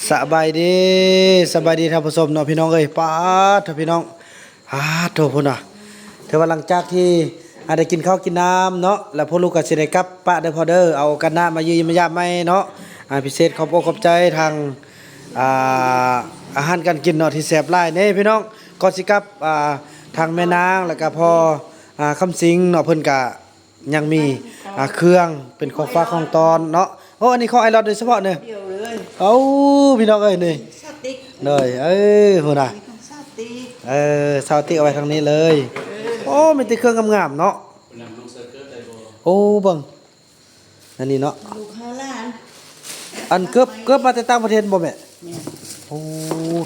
ສະບາຍດີ ສະບາຍດີທ່ານຜູ້ຊົມເນາະ ພີ່ນ້ອງເອີຍ. ປາດໂທ ພີ່ນ້ອງ ອາໂທ ພຸ້ນນະ ຖືວ່າຫຼັງຈາກທີ່ ອາ ໄດ້ກິນເຂົ້າກິນນ້ຳເນາະ ແລ້ວພວກລູກກໍຊິໄດ້ກັບປະເດີພໍ່ເດີ. ເອົາໂອກາດໜ້າມາຢ້ຽມມາຢາມໃໝ່ເນາະ. ອາ ພິເສດຂອບອົກຂອບໃຈທາງ ອາ ອາຫານການກິນເນາະ ທີ່ແຊບຫຼາຍເດ້ ພີ່ນ້ອງ. ກ່ອນຊິກັບ ອາ ທາງແມ່ນາງ ແລ້ວກໍພໍ່ ອາ ຄຳສິງເນາະ ເພິ່ນກະ ຍັງມີ ອ່າ ເຄື່ອງເປັນຂອງຝາກຂອງຕ້ອນເນາະ. ໂອ້ ອັນນີ້ຂອງອ້າຍຫຼອດໂດຍສະເພາະເນາະ. ດຽວເລີຍ ເອົາ ພີ່ນ້ອງເອີຍ ນີ້ ສາວຕິກ ໂດຍ ເອີ ພຸ້ນນະ ມີຂອງສາວຕິກ ເອີ ສາວຕິກເອົາໄວ້ທາງນີ້ເລີຍ. ເອີ ໂອ້ ມີແຕ່ເຄື່ອງງາມໆເນາະ. ໂອ້ ເບິ່ງ ອັນນີ້ເນາະ ລູກຫ້າຫຼານ ອັນເກີບ ເກີບມາແຕ່ຕ່າງປະເທດບໍ່ແມ່? ແມ່ນ ໂອ້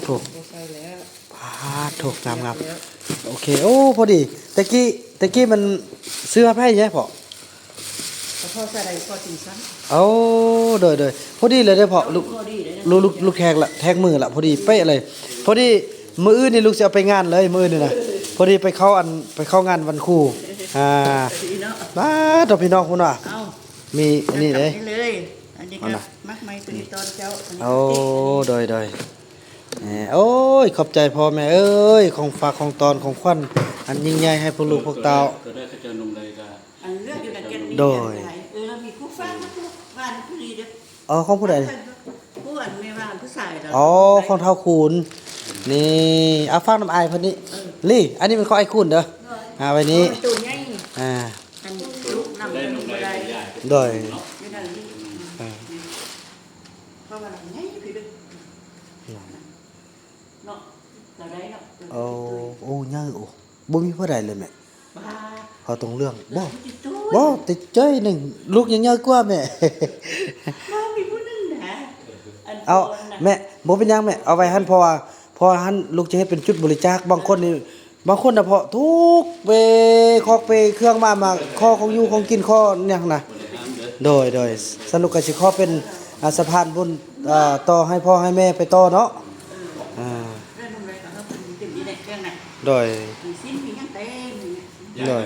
ໂຖ ບໍ່ໃສ່ແລ້ວ ປາດໂຖ ງາມໆ ໂອເຄ. ໂອ້ ພໍດີ ແຕ່ກີ້ ແຕ່ກີ້ມັນຊື້ໃຫ້ໃຜແຍະພໍ່? ກະພໍໃສ່ໄດ້ພໍຈິງຊັ້ນ ໂອ້ ໂດຍໆ ພໍດີເລີຍເດ້ພໍ່. ລູກ ພໍດີເດ້ ລູກ ລູກແຂກລະ ແຂກມື້ລະ ພໍດີເປະເລີຍ. ພໍດີມື້ອື່ນນີ້ລູກຊິເອົາໄປງານເລີຍ ມື້ອື່ນນີ້ນະ ພໍດີໄປເຂົ້າ ອັນ ໄປເຂົ້າງານວັນຄູ ອ່າ ດີເນາະ ປາດໂຖ ພີ່ນ້ອງ ພຸ້ນວ່າ ເອົ້າ ມີອັນນີ້ເດ້ ອັນນີ້ກໍມັກໄມ້ຕົວນີ້ຕອນເຈົ້າ ອັນນີ້ ໂອ້ ໂດຍໆ ແໝ ໂອ້ຍ ຂອບໃຈພໍ່ແມ່ເອີຍ ຂອງຝາກຂອງຕ້ອນຂອງຂວັນອັນຍິ່ງໃຫຍ່ໃຫ້ພວກລູກພວກເຕົ້າ ໂຕໃດເຂົາເຈົ້ານຸ່ງໄດ້ກໍ ອັນເລືອກຢູ່ໃນແກັດມີ ໂດຍ ເອີ ລາວມີຜູ້ຝາກມາທຸກບ້ານຜູ້ນີ້ເດີ້. ອໍ ຂອງຜູ້ໃດ? ຜູ້ອັນແມ່ວ່າຜູ້ຊາຍລະ ອໍ ຂອງທ້າວຄູນ ນີ້ ເອົາຝາກນຳອ້າຍເພິ່ນນີ້ ເອີ ລີ້ ອັນນີ້ແມ່ນຂອງອ້າຍຄູນເດີ້ ໂດຍ ຫາໄວ້ນີ້ ໂຕໃຫຍ່ ອ່າ ອັນລູກນຳ ໂດຍ ຢູ່ໃນນີ້ ອ່າ ເພາະວ່າໃຫຍ່ພີ້ເດີ້ ເນາະ ລາວໄດ້ເນາະ ໂອ້ ໂອ້ ໃຫຍ່ ໂອ້ ບໍ່ມີຜູ້ໃດເລີຍແມ່ ພໍ່ຕົງເລື່ອງ ບໍ່ ບໍ່ ຕິດໃຈໜຶ່ງ ລູກຍັງໃຫຍ່ກວ່າແມ່ ບໍ່ມີຜູ້ໜຶ່ງນະ ເອົາ ແມ່ ບໍ່ເປັນຫຍັງແມ່ ເອົາໄວ້ຫັ້ນ ເພາະວ່າ ເພາະວ່າຫັ້ນລູກຈະເຮັດເປັນຈຸດບໍລິຈາກ ບາງຄົນນີ້ ບາງຄົນນະເພາະທຸກເປ ຄອກເປເຄື່ອງມາ ມາຂໍຂອງຢູ່ຂອງກິນ ຂໍຫຍັງນະ ໂດຍ ໂດຍ ສະຫຼຸບກໍຊິຂໍເປັນ ອ່າ ສະພານບຸນ ອ່າ ຕໍ່ໃຫ້ພໍ່ໃຫ້ແມ່ໄປຕໍ່ເນາະ ອ່າ ໂດຍ ໂດຍ ໂດຍ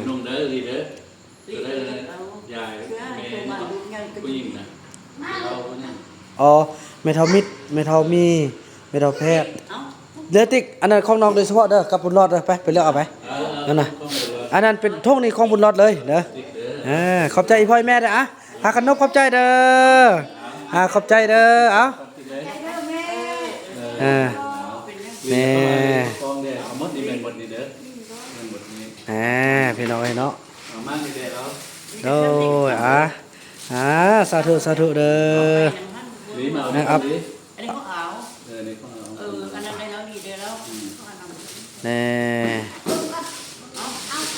ຢາຍ ແມ່ ຜູ້ຍິງນະ ເອົາຜູ້ຍິງ ອໍ ແມ່ເຖົ້າມິດ ແມ່ເຖົ້າມີ ແມ່ເຖົ້າແພດ ເລືອກຕິກ ອັນນັ້ນຂອງນ້ອງໂດຍສະເພາະເດີ້ ກັບບຸນລອດເດີ້ ໄປ ໄປເລືອກເອົາໄປ ເອີ ນັ້ນນະ ອັນນັ້ນເປັນຖົງນີ້ຂອງບຸນລອດເລີຍເດີ້ ເອີ ຂອບໃຈອີ່ພໍ່ອີ່ແມ່ເດີ້ ອາ ພາກັນນົບຂອບໃຈເດີ້ ອາ ຂອບໃຈເດີ້ ເອົາ ເອີ ແມ່ ເອົາໝົດນີ້ແມ່ນໝົດນີ້ເດີ້ ແມ່ນໝົດນີ້ ແມ່ ພີ່ນ້ອງເອີຍເນາະ ເອົາມານີ້ແຫຼະເອົາ ໂດຍ ອາ ອາ ສາທຸ ສາທຸເດີ້ ນີ້ມາເອົາ ອັນນີ້ຂອງອາວ ເອີ ນີ້ຂອງອາວ ເອີ ອັນນັ້ນໄດ້ແລ້ວ ນີ້ໄດ້ແລ້ວ ອືມ ແນ່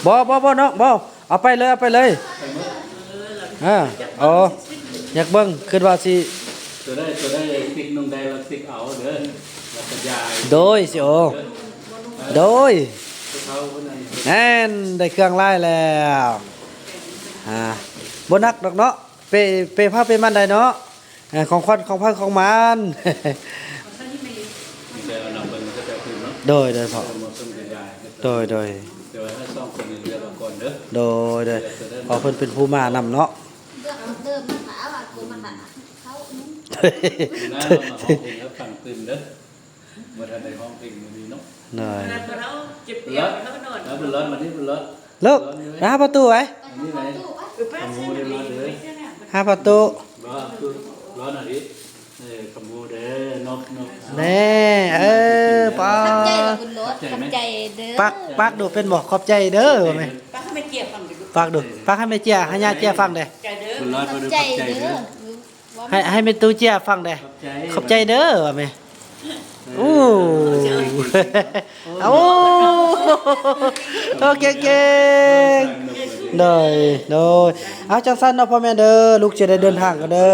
ບໍ່ ບໍ່ ບໍ່ ນ້ອງ ບໍ່ ເອົາໄປເລີຍ ເອົາໄປເລີຍ ເອີ ໂອ້ ຢາກເບິ່ງ ຄິດວ່າຊິ ຕົວໃດ ຕົວໃດຕິກໜຶ່ງໄດ້ລະຕິກເອົາເດີ້ ລະກະຢາຍ ໂດຍ ຊິໂອ ໂດຍ ແມ່ນ ໄດ້ເຄື່ອງຫຼາຍແລ້ວ ອາ ບໍ່ໜັກດອກເນາະ ເປ ເປໃຜເປມັນໄດ້ເນາະ ເອີ ຂອງຂວັນຂອງໃຜຂອງມັນ ໂດຍ ໂດຍພໍ່ ໂດຍ ໂດຍ ໂດຍ ໂດຍ ເພາະເພິ່ນເປັນຜູ້ມານຳເນາະ ເດີມ ເດີມ ມັນລະ ເອົາ ເອົາ ມັນລະ ເອົາ ເດີມ ເດີມ ເດີມ ເດີມ ເດີມ ບໍ່ທັນໄດ້ຮ້ອງເພງມື້ນີ້ເນາະ ໂດຍ ແລ້ວກໍເຮົາເຈັບປຽກ ເຮົານອນ ເອົາບຸນລອດ ມານີ້ບຸນລອດ ລູກ ມາຫາພໍ່ຕູ້ໄວ້ ອັນນີ້ໄດ້ ເອີ ໄປ ຂະໂມຍ ເຊີນ ເດີ ມາເດີ ຫາພໍ່ຕູ້ ບໍ່ ຄື ລອນອາທິດ ເອີ ຂະໂມຍ ເດີ ນົບ ນົບ ແນ່ ເອີ ປາ ຂອບໃຈເດີບຸນໂລດ ຂອບໃຈເດີ ປາກ ປາກດູເປັນບໍ່? ຂອບໃຈເດີ ປາກໃຫ້ແມ່ເຈ້ຍຟັງເດີ ປາກດູ ປາກໃຫ້ແມ່ເຈ້ຍ ໃຫ້ຍ່າເຈ້ຍຟັງເດ້ ຂອບໃຈເດີ ໃຫ້ ໃຫ້ແມ່ຕູ້ເຈ້ຍຟັງແດ່ ຂອບໃຈເດີ ວ່າແມ່ ໂອ້ ໂອ້ ໂອເຄ ເກັ່ງ ໂດຍ ໂດຍ ເອົາ ຈັ່ງຊັ້ນເນາະ ພໍ່ແມ່ເດີ ລູກຈະໄດ້ເດີນທາງກ່ອນເດີ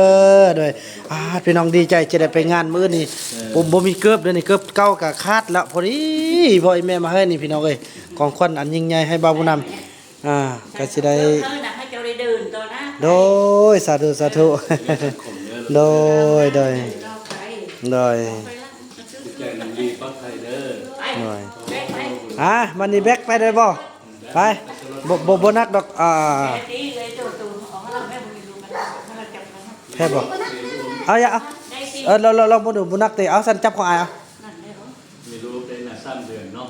ໂດຍ ອາ ພີ່ນ້ອງດີໃຈຈະໄດ້ໄປງານມື້ອື່ນນີ້ ເອີ ບໍ່ ບໍ່ມີເກີບເດີນີ້ ເກີບເກົ່າກໍຂາດລະ ພໍດີພໍ່ອີ່ແມ່ມາເຮີ້ນີ້ ພີ່ນ້ອງເອີຍ ຂອງຂວັນອັນຍິ່ງໃຫຍ່ໃຫ້ບ່າວບຸນນຳ ອ່າ ກໍຊິໄດ້ ເອີ ນະ ໃຫ້ເຈົ້າໄດ້ເດີນຕໍ່ນະ ໂດຍ ສາທຸ ສາທຸ ເອີ ໂດຍ ໂດຍ ເດີນຕໍ່ໄປ ໂດຍ ໄປລະ ໃຈນຳດີປອດໄພເດີ ໂດຍ ອ່າ ບັດນີ້ແບັກໄປໄດ້ບໍ່? ໄປ ບໍ່ ບໍ່ ບໍ່ໜັກດອກ ອ່າ ແພ້ບໍ່? ເອົາ ຢ່າ ເອົາ ເອີ ລອງ ລອງ ລອງເບິ່ງດູ ບໍ່ໜັກຕິ. ເອົາ ຊັ້ນຈັບຂອງອ້າຍເອົາ. ໄມ່ຮູ້ເປັນນະ ສາມເດືອນເນາະ.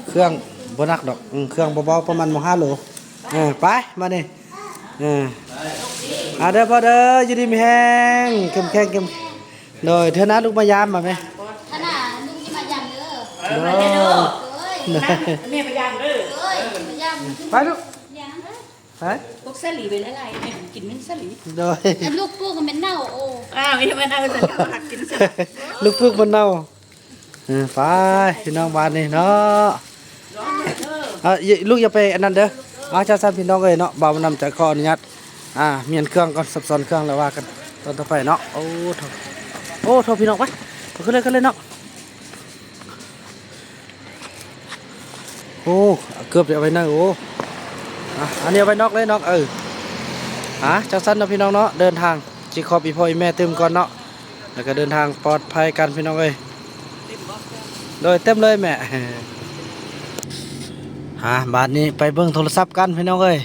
ເຄື່ອງບໍ່ໜັກດອກ. ອືມ ເຄື່ອງເບົາໆ ປະມານ ຫ້າໂລ. ເອີ ໄປ ມານີ້. ເອີ ອາ ເດີພໍ່ເດີ ຢູ່ດີມີແຮງ ເຂັ້ມແຂງ ເຂັ້ມ ໂດຍ ເທື່ອໜ້າລູກມາຢາມມາແມ່. ເທື່ອໜ້າລູກຊິມາຢາມເດີ. ໂດຍ ໂດຍ ແມ່ມາຢາມເດີ. ໂດຍ ມາຢາມ. ໄປລູກ ຢາມເດີ. ໄປ ປົກສາລີໄວ້ຫຼາຍໆ ແມ່ກິນແມ່ນສາລີ. ໂດຍ ອັນລູກປູກມັນເນົ່າ. ໂອ້ ອ້າວ ເຮັດມັນເນົ່າ ຊັ້ນກໍຮັກກິນສາລີ. ລູກປູກມັນເນົ່າ. ເອີ ໄປພີ່ນ້ອງບ້ານນີ້ເນາະ. ເອີ ລູກຢ່າໄປອັນນັ້ນເດີ. ເອົາ ຈັ່ງຊັ້ນພີ່ນ້ອງເອີຍເນາະ ບ່າວບຸນນຳຈະຂໍອະນຸຍາດ ອ່າ ມ້ຽນເຄື່ອງກ່ອນ ສັບສອນເຄື່ອງ ແລ້ວວ່າກັນຕອນຕໍ່ໄປເນາະ. ໂອ້ ໂທ້ ໂອ້ ໂທ້ ພີ່ນ້ອງ ໄປ ໄປຂຶ້ນເລີຍ ຂຶ້ນເລີຍເນາະ. ໂອ້ ເກືອບຈະເອົາໄວ້ໃນ. ໂອ້ ອ່ະ ອັນນີ້ເອົາໄວ້ນອກເລີຍເນາະ. ເອີ ອ່ະ ຈັ່ງຊັ້ນເນາະພີ່ນ້ອງເນາະ ເດີນທາງ ຊິຂອບອີ່ພໍ່ອີ່ແມ່ຕື່ມກ່ອນເນາະ. ແລ້ວກໍເດີນທາງປອດໄພກັນພີ່ນ້ອງເອີຍ. ໂດຍ ເຕັມເລີຍແມ່. ຫາ ບາດນີ້ໄປເບິ່ງໂທລະສັບກັນພີ່ນ້ອງເອີຍ.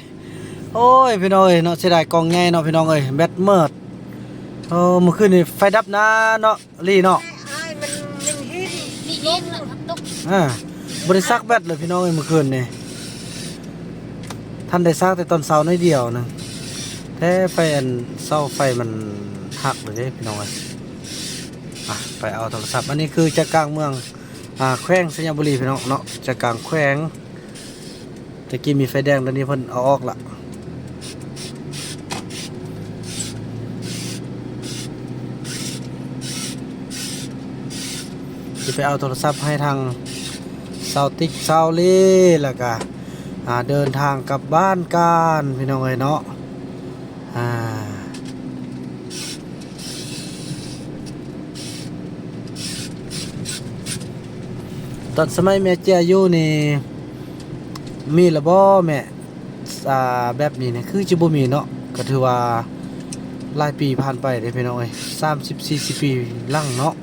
ໂອ້ຍ ພີ່ນ້ອງເອີຍເນາະ ເສຍດາຍກ່ອງໃຫຍ່ເນາະ ພີ່ນ້ອງເອີຍ ແບັດໝົດ. ໂອ້ ມື້ຄືນນີ້ໄຟດັບນາເນາະ ລີເນາະ. ອ້າຍ ມັນ ມັນເຫັນ ມີເຫັນແລ້ວກໍຕົກ. ອ່າ ບໍ່ໄດ້ຊັກແບັດເລີຍພີ່ນ້ອງເອີຍ ມື້ຄືນນີ້. ທັນໄດ້ຊັກແຕ່ຕອນເຊົ້າໜ້ອຍດຽວໜຶ່ງ ແທ້ໄຟອັນເສົາໄຟມັນຫັກເລີຍເດ້ພີ່ນ້ອງເອີຍ. ອ່ະ ໄປເອົາໂທລະສັບ. ອັນນີ້ຄືໃຈກາງເມືອງ ອ່າ ແຂວງໄຊຍະບູລີພີ່ນ້ອງເນາະ ໃຈກາງແຂວງ. ແຕ່ກີ້ມີໄຟແດງ ດຽວນີ້ເພິ່ນເອົາອອກລະ. ຊິໄປເອົາໂທລະສັບໃຫ້ທາງສາວຕິກ ສາວເລ ແລ້ວກະ ອ່າ ເດີນທາງກັບບ້ານກັນພີ່ນ້ອງເອີຍເນາະ. ອ່າ ຕອນສະໄໝແມ່ເຈ້ຍຢູ່ນີ້ ມີລະບໍ່ແມ່? ອ່າ ແບບນີ້ນີ້ຄືຈະບໍ່ມີເນາະ. ກໍຖືວ່າຫຼາຍປີຜ່ານໄປເດ້ພີ່ນ້ອງເອີຍ ສາມສິບສີ່ສິບປີຫຼັງເນາະ.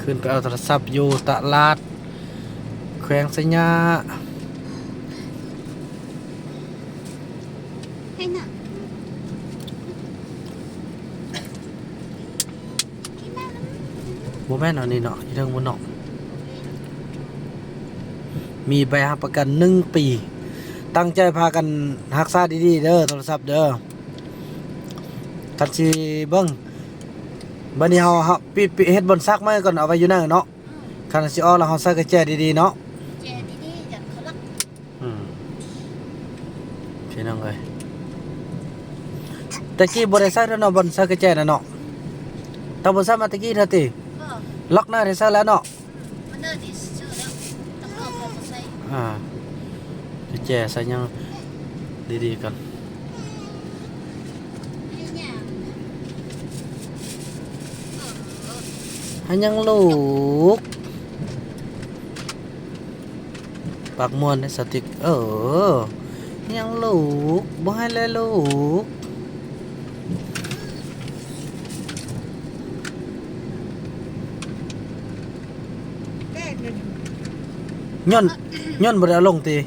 ຂຶ້ນໄປເອົາໂທລະສັບຢູ່ຕະຫຼາດແຂວງໄຊຍະ. ບໍ່ແມ່ນອັນນີ້ເນາະ ຢູ່ເທິງພຸ້ນເນາະ. ມີໃບຮັບປະກັນໜຶ່ງປີ. ຕັ້ງໃຈພາກັນຮັກສາດີໆເດີ ໂທລະສັບເດີ. ຄັນຊິເບິ່ງ ບັດນີ້ເຮົາ ເຮົາ ປິດ ປິດ ເຮັດບ່ອນຊັກໃໝ່ກ່ອນ ເອົາໄວ້ຢູ່ໃນເນາະ. ຄັນຊິອອກແລ້ວ ເຮົາໃສ່ກະແຈດີໆເນາະ. ແຈດີໆ ຢ້ານເຂົາລັກ. ອືມ ພີ່ນ້ອງເອີຍ ແຕ່ກີ້ບໍ່ໄດ້ໃສ່ແລ້ວເນາະ ບ່ອນໃສ່ກະແຈນະເນາະ. ເຈົ້າບໍ່ໃສ່ມາແຕ່ກີ້ເທື່ອຕິ? ບໍ່. ລັອກໜ້າໄດ້ໃສ່ແລ້ວເນາະ. ອືມ ມັນເດີນອີກຊື່ແລ້ວ ຕຳຫຼວດເຂົາບໍ່ໃສ່. ອ່າ ກະແຈໃສ່ຫຍັງດີໆກ່ອນ. ຫາຫຍັງລູກ? ປາກມ່ວນເດ້ສາວຕິກ. ເອີ ຫຍັງລູກ? ບໍ່ໃຫ້ແລະລູກ. ຍ້ອນ ຍ້ອນບໍ່ໄດ້ເອົາລົງຕິ? ອໍ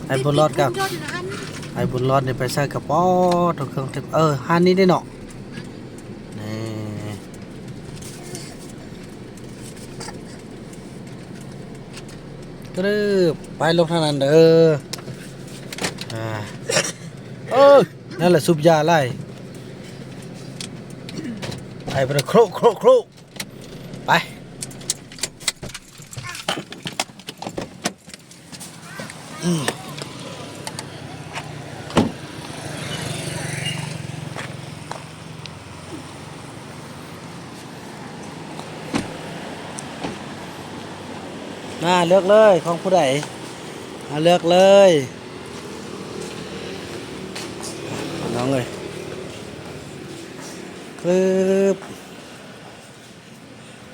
ໄອ້ບຸນລອດກັບ ໄອ້ບຸນລອດນີ້ໄປໃສ່ກະເປົາ ເຄື່ອງເຕັມ. ເອີ ຮ້ານນີ້ເດ້ເນາະ. ນີ້ ກະດຶບ ໄປລົງທາງນັ້ນເດີ. ອ່າ ເອີ ນັ້ນແຫຼະ ສູບຢາຫຼາຍ. ໄປ ໄປ ໂຄຣະ ໂຄຣະ ໂຄຣະ ໄປ. ມາເລືອກເລີຍ ຂອງຜູ້ໃດ ມາເລືອກເລີຍ ນ້ອງເອີຍ. ປຶບ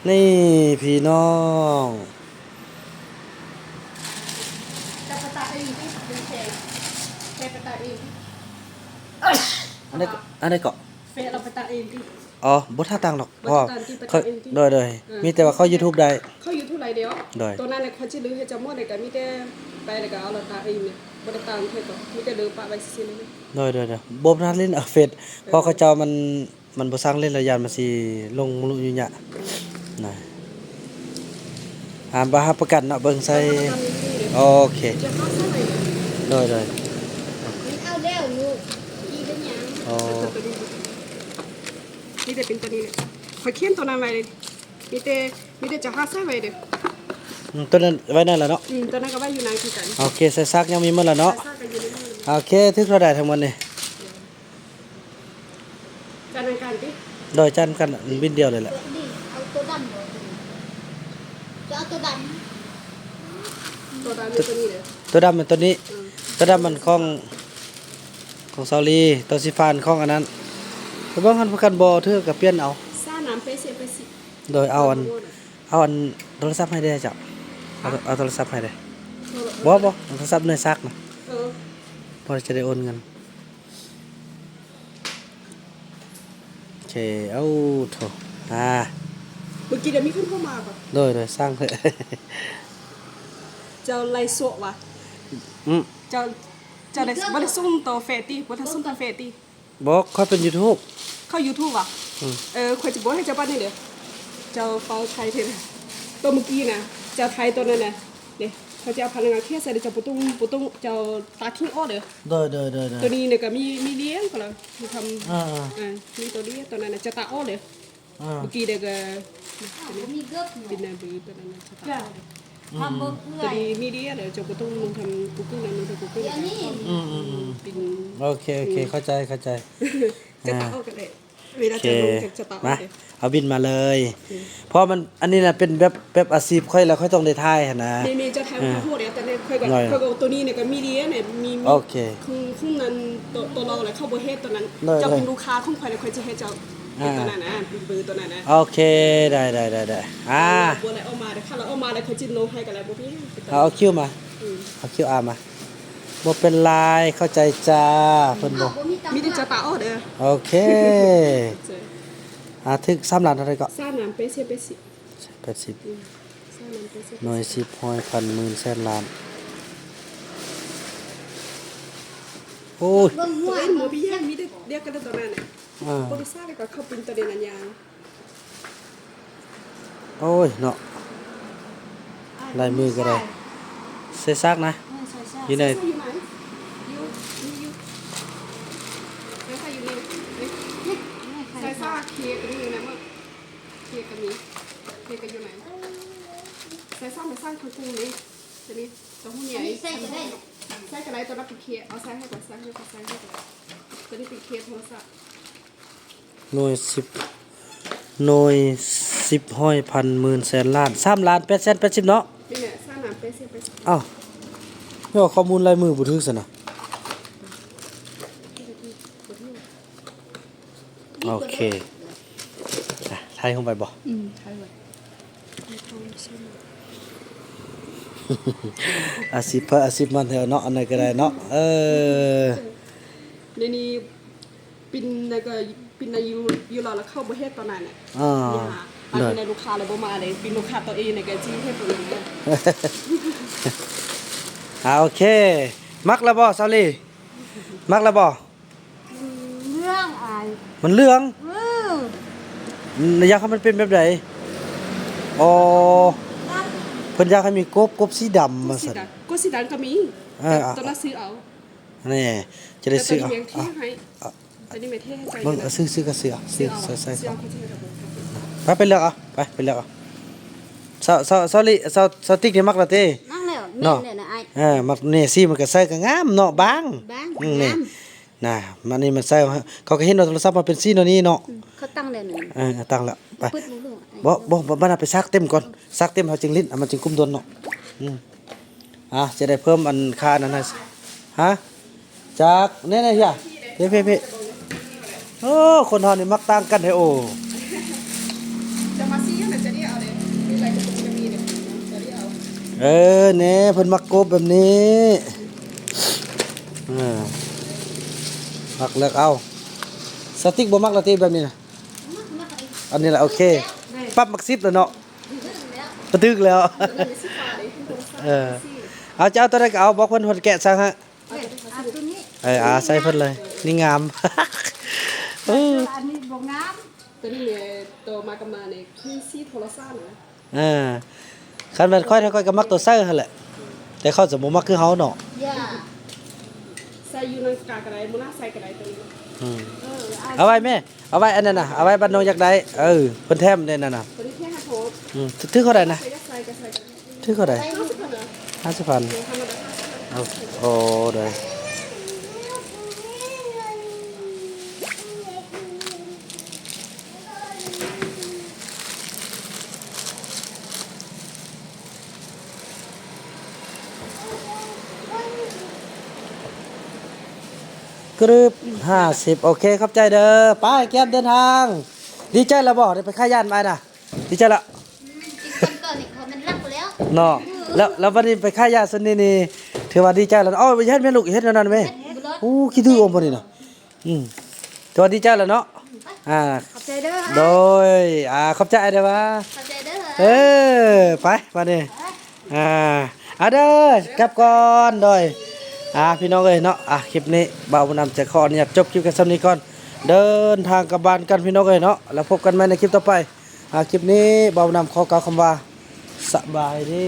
ນີ້ພີ່ນ້ອງ. ປະຕາກເອງຕິ ເປັນແຟນ ແຟນປະຕາກເອງຕິ ອັນໃດເກາະ ອັນໃດເກາະ ແຟນເຮົາປະຕາກເອງຕິ ອໍ ບໍ່ຖ້າຕ່າງດອກ ບໍ່ ເພາະວ່າ ຕ່າງຕິ ປະຕາກເອງຕິ ໂດຍ ໂດຍ ເອີ ມີແຕ່ວ່າເຂົ້າຢູທູບໄດ້ ເຂົ້າຢູທູບໄດ້ດຽວ ໂດຍ ໂຕນັ້ນນະ ຂ້ອຍຊິລືໃຫ້ເຈົ້າໝົດ ແລ້ວກະມີແຕ່ໄປ ແລ້ວກະເອົາລະຕາກເອງນີ້ ບໍ່ໄດ້ຕ່າງເທື່ອເກາະ ມີແຕ່ລືປະໄວ້ຊື່ໆ ໂດຍ ໂດຍ ໂດຍ ບໍ່ຖະໜັດຫຼິ້ນ ເອີ ເຟສ ເອີ ເພາະເຂົາເຈົ້າມັນ ມັນບໍ່ຊ່າງຫຼິ້ນລະຢ້ານມັນຊິລົງມະລຸຍຸຍະນະ ອາ ບໍ່ຮັບປະກັນເນາະ ເບິ່ງໃສ່ ຮັບປະກັນຢູ່ທີ່ນີ້ເດ້ ໂອເຄ ຈະເອົາໃສ່ໄວ້ ໂດຍ ໂດຍ ມັນເອົາແລ້ວລູກ ອີເປັນຫຍັງ ອໍ ມີແຕ່ເປັນໂຕນີ້ແຫຼະ ຂ້ອຍຂຽນໂຕນັ້ນໄວ້ເດ້ ມີແຕ່ ມີແຕ່ຈະຫາໃສ່ໄວ້ເດ້ ອືມ ໂຕນັ້ນໄວ້ນັ້ນລະເນາະ ອືມ ໂຕນັ້ນກະໄວ້ຢູ່ໃນຄືກັນ ໂອເຄ ໃສ່ຊາກຍັງມີໝົດລະເນາະ ໃສ່ຊາກກະຢູ່ໃນນັ້ນ ໂອເຄ ຖືກເທົ່າໃດທັງໝົດນີ້? ຈານນຳກັນຕິ? ໂດຍ ຈານນຳກັນ ບິນດຽວເລີຍແຫຼະ ເອົາໂຕດຳບໍ່? ຈະເອົາໂຕດຳ ໂຕດຳແມ່ນໂຕນີ້ເດີ ໂຕດຳແມ່ນໂຕນີ້ ເອີ ໂຕດຳມັນຂອງ ຂອງສາວລີ ໂຕສີຟ້າຂອງອັນນັ້ນ ໄປເບິ່ງຫັ້ນຄືກັນບໍ່ ຖືກກະປ່ຽນເອົາ ຊານ້ຳເປເຊຍເປຊິ ໂດຍ ເອົາອັນ ເອົາອັນໂທລະສັບໃຫ້ແດ່ເຈົ້າ ເອົາ ເອົາໂທລະສັບໃຫ້ແດ່ ບໍ່ ບໍ່ ເອົາໂທລະສັບໜ່ວຍສັກນະ ເອີ ພໍຈະໄດ້ໂອນເງິນ ໂອເຄ ເອົາໂທ ອາ ເມື່ອກີ້ໄດ້ມີຄົນໂທມາບໍ່? ໂດຍ ໂດຍ ຊ່າງເຖາະ ເຈົ້າໄລ່ໂຊະວ່າ ອືມ ເຈົ້າ ເຈົ້າໄດ້ ບໍ່ໄດ້ສົ່ງໂຕເຟດຕິ? ບໍ່ໄດ້ສົ່ງໂຕເຟດຕິ? ບໍ່ ຂ້ອຍເປັນຢູທູບ ເຂົ້າຢູທູບຫວາ? ອືມ ເອີ ຂ້ອຍຈະບອກໃຫ້ເຈົ້າບາດນີ້ເດີ ເຈົ້າເຝົ້າໄທເທື່ອ ໂຕມື້ກີ້ນະ ເຈົ້າໄທໂຕນັ້ນນະ ເດ້ ເຂົາຈະເອົາພະນັກງານເຂດໃສ່ ເຈົ້າບໍ່ຕ້ອງ ບໍ່ຕ້ອງ ເຈົ້າຕັດຖິ້ມອອກເດີ ໂດຍ ໂດຍ ໂດຍ ໂດຍ ໂຕນີ້ນະກະມີ ມີລ້ຽງ ເຂົາລະ ມີຄຳ ເອີ ເອີ ເອີ ມີໂຕນີ້ ໂຕນັ້ນນະ ຈະຕັດອອກເດີ ອ່າ ເມື່ອກີ້ເດກະ ບໍ່ມີເກີບ ເປັນນາຍເບີຕົວນັ້ນນະ ສະຕາ ທຳເບິ່ງເອື້ອຍ ໂຕນີ້ມີເດແລ້ວ ເຈົ້າກໍຕ້ອງລົງທຳກູເກີນນະ ລົງທຳກູເກີນ ດຽວນີ້ ອືມ ເປັນ ໂອເຄ ໂອເຄ ເຂົ້າໃຈ ເຂົ້າໃຈ ຈະຕາອອກກໍໄດ້ ເວລາຈະລົງ ໂອເຄ ຈະ ຈະຕາອອກ ມາ ເອົາບິນມາເລີຍ ໂອເຄ ເພາະວ່າມັນ ອັນນີ້ນະ ເປັນແບບ ແບບອາຊີບຂ້ອຍ ແລ້ວຂ້ອຍຕ້ອງໄດ້ຖ່າຍຫັ້ນນະ ແມ່ນໆ ເຈົ້າຖ່າຍ ເອີ ມາໂພດແລ້ວ ຕອນນີ້ຂ້ອຍກໍ ເອີ ຂ້ອຍກໍເອົາໂຕນີ້ນະ ກໍມີເດແຫຼະ ມີ ໂອເຄ ຄື ຄືນັ້ນ ໂຕ ໂຕລາວແຫຼະ ເຂົາບໍ່ເຮັດໂຕນັ້ນ ໂດຍ ເຈົ້າເປັນ ໂດຍ ລູກຄ້າຂອງຂ້ອຍແລ້ວ ຂ້ອຍຈະໃຫ້ເຈົ້າ ອ່າ ເປັນໂຕນັ້ນນະ ເປັນເບີໂຕນັ້ນນະ ໂອເຄ ໄດ້ ໄດ້ ໄດ້ ໄດ້ ອ່າ ບໍ່ໄດ້ເອົາມາເດີ ຄັນລາວເອົາມາແລ້ວ ຂ້ອຍຈິໂນໃຫ້ກໍແລ້ວ ບໍ່ເປັນຫຍັງ ເອົາຄິວມາ ອືມ ເອົາຄິວອາມາ ບໍ່ເປັນໄລ ເຂົ້າໃຈຈ້າ ເພິ່ນບໍ່ ມີແຕ່ຈະຕາອອກເດີ ໂອເຄ ອ່າ ຖືກສາມລ້ານເທົ່າໃດເກາະ ສາມລ້ານແປດສິບ ແປດສິບ ແປດສິບ ອືມ ສາມລ້ານແປດສິບ ໜ່ວຍ ສິບ ຮ້ອຍ ພັນ ໝື່ນ ແສນ ລ້ານ ໂອ້ຍ ເບິ່ງຫົວ ໂຕເອງບໍ່ມີຫຍັງ ມີແຕ່ລຽກກັນແຕ່ຕອນນັ້ນນະ ອ່າ ບໍລິສັດ ແລ້ວກໍເຂົາປິ່ນຕະເດນອັນຍາງ ໂອ້ຍເນາະ ລາຍມືກໍໄດ້ ໃສ່ຊາກນະ ເອີ ໃສ່ຊາກ ຢູ່ໃນ ໃສ່ຊາກຢູ່ໃນ ຢູ່ ມີຢູ່ ໃສ່ຊາກຢູ່ນີ້ ໃສ່ຊາກເຄກກໍມີນະ ເຄກກໍມີ ເຄກກໍຢູ່ໃນ ໃສ່ຊາກ ໃສ່ຊາກ ເຄື່ອງປຸງນີ້ ຕົວນີ້ ເຕົ້າຫູ້ໃຫຍ່ ໃສ່ກໍໄດ້ ໃສ່ກໍໄດ້ ຕົວນັ້ນເປັນເຄກ ເອົາໃສ່ໃຫ້ກ່ອນ ໃສ່ໃຫ້ກ່ອນ ໃສ່ໃຫ້ກ່ອນ ຕົວນີ້ເປັນເຄກໂທລະສັບ ໜ່ວຍ ສິບ ໜ່ວຍ ສິບ ຮ້ອຍ ພັນ ໝື່ນ ແສນ ລ້ານ ສາມລ້ານແປດແສນແປດສິບເນາະ ນີ້ແຫຼະ ສາມລ້ານແປດແສນແປດສິບ ອ້າວ ນີ້ຂໍ້ມູນລາຍມືບໍ່ຖືກຊັ້ນນະ ບໍ່ຖືກ ໂອເຄ ອ່ະ ຖ່າຍຮູບໄວ້ບໍ່? ອືມ ຖ່າຍໄວ້ ອາຊີບໃຜອາຊີບມັນແທ້ເນາະ ອັນໃດກໍໄດ້ເນາະ ເອີ ໃນນີ້ປິ່ນນະ ກໍປິ່ນນະ ຢູ່ ຢູ່ລາວລະເຂົາບໍ່ເຮັດຕອນນັ້ນນະ ອ່າ ຍາກ ໂດຍ ປານໃດລູກຄ້າລະບໍ່ມາເດ້ ປິ່ນລູກຄ້າໂຕເອງນະ ກໍຊິເຮັດຕອນນັ້ນນະ ອ່າ ໂອເຄ ມັກລະບໍ່ ສາວລີ ມັກລະບໍ່? ມັນເຫຼືອງອາຍ ມັນເຫຼືອງ ເອີ ຢາກໃຫ້ມັນເປັນແບບໃດ? ອໍ ເພິ່ນຢາກໃຫ້ມີກົບ ກົບສີດຳວ່າຊັ້ນ ກົບສີດຳກໍມີ ເອີ ແຕ່ ອ່ະ ຕົວນັ້ນຊື້ເອົາ ແນ່ ຈະໄດ້ຊື້ເອົາ ແຕ່ຕົວນີ້ແມ່ເທໃຫ້ ຕົວນີ້ແມ່ເທໃຫ້ໃສ່ ເບິ່ງ ເອີ ຊື້ ຊື້ກໍຊື້ເອົາ ຊື້ ຊື້ເອົາ ໃສ່ ໃສ່ ເອົາ ໄປ ໄປເລືອກເອົາ ໄປ ໄປເລືອກເອົາ ສາວ ສາວ ສາວລີ ສາວ ສາວຕິກນີ້ມັກລະຕິ ມັກແລ້ວ ເນາະ ແມ່ນແລ້ວນະອ້າຍ ເອີ ມັກ ນີ້ ສີມັນກໍໃສ່ກໍງາມເນາະ ບາງ ບາງ ອືມ ນີ້ ງາມ ນະ ມານີ້ມັນໃສ່ ເຂົາກໍເຫັນວ່າໂທລະສັບມັນເປັນສີແນວນີ້ເນາະ ອືມ ເຂົາຕັ້ງແລ້ວນີ້ ເອີ ຕັ້ງແລ້ວ ໄປ ບໍ່ ບໍ່ ບໍ່ ມັນເອົາໄປຊັກເຕັມກ່ອນ ຊັກເຕັມເຮົາຈຶ່ງຫຼິ້ນ ມັນຈຶ່ງກຸ້ມດົນເນາະ ອືມ ອ່າ ຈະໄດ້ເພີ່ມອັນຄ່ານັ້ນໃຫ້ ຮະ ຈັກ ແນ່ໆ ເຮຍ ເພ ເພ ເພ ໂອ້ ຄົນເຮົານີ້ມັກຕ່າງກັນເດ້ ໂອ້ ຈະມາຊີນະ ຈະໄດ້ເອົາເດ້ ມີຫຼາຍກະປຸງກະມີເດ້ ຈະໄດ້ເອົາ ເອີ ແນ່ ເພິ່ນມັກກົບແບບນີ້ ເອີ ມັກເລືອກເອົາ. ສະຕິກບໍ່ມັກລະຕິແບບນີ້ນະ? ອັນນີ້ລະໂອເຄ ປັບມັກສິບແລ້ວເນາະ ກະຖືກແລ້ວ. ເອີ ເອົາ ຈະເອົາຕົວໃດກະເອົາ ບອກເພິ່ນ ເພິ່ນແກະໃສ່ໃຫ້. ເອີ ເອົາຕົວນີ້ ເອີ ອາ ໃສ່ເພິ່ນເລີຍ ນີ້ງາມ. ເອີ ອັນນີ້ບໍ່ງາມ. ໂຕນີ້ແມ່ໂຕມາກະມານີ້ຄືສີໂທລະສານະ. ເອີ ຄັນແມ່ນຂ້ອຍ ຂ້ອຍກະມັກໂຕໃສ່ຫັ້ນແຫຼະ ແຕ່ເຂົາຈະບໍ່ມັກຄືເຮົາເນາະ. ໃສ່ຢູ່ນຳກາກະໄດ້ ມື້ໜ້າໃສ່ກະໄດ້ໂຕນີ້. ອືມ ເອີ ເອົາໄວ້ແມ່ ເອົາໄວ້ອັນນັ້ນນະ ເອົາໄວ້ບັດນ້ອງຢາກໄດ້. ເອີ ເພິ່ນແຖມໄດ້ນັ້ນນະ. ອືມ ຖືກເທົ່າໃດນະ? ຖືກເທົ່າໃດ? ຫ້າສິບພັນ. ໂອ້ ໂດຍ. ກະລຶບ ຫ້າສິບ ໂອເຄ ຂອບໃຈເດີ. ໄປ ກຽມເດີນທາງ. ດີໃຈແລ້ວບໍ່ ໄດ້ໄປຂາຍຢານໄປນະ? ດີໃຈແລ້ວ ອີກຄົນເກີດນີ້ເຂົາແມ່ນລັກແລ້ວເນາະ. ແລ້ວ ແລ້ວບັດນີ້ໄປຂາຍຢາຊັ້ນນີ້ນີ້ ຖືວ່າດີໃຈແລ້ວ. ເອົາ ເຮັດແມ່ລູກ ເຮັດແນວນັ້ນແມ່. ໂອ້ ຂີ້ດື້ອົມບໍ່ນີ້ນະ. ອືມ ຖືວ່າດີໃຈແລ້ວເນາະ. ອືມ ອາ ຂອບໃຈເດີ. ໂດຍ ອາ ຂອບໃຈອ້າຍເດີວ່າ. ຂອບໃຈເດີ. ເອີ ໄປບາດນີ້. ອາ ອາເດີ ກັບກ່ອນ. ໂດຍ ອາ ພີ່ນ້ອງເອີຍເນາະ ອາ ຄລິບນີ້ບ່າວບຸນນຳຈະຂໍອະນຸຍາດຈົບຄລິບກັນຊ່ຳນີ້ກ່ອນ. ເດີນທາງກັບບ້ານກັນພີ່ນ້ອງເອີຍເນາະ ແລ້ວພົບກັນໃໝ່ໃນຄລິບຕໍ່ໄປ. ອາ ຄລິບນີ້ບ່າວບຸນນຳຂໍກ່າວຄຳວ່າ ສະບາຍດີ.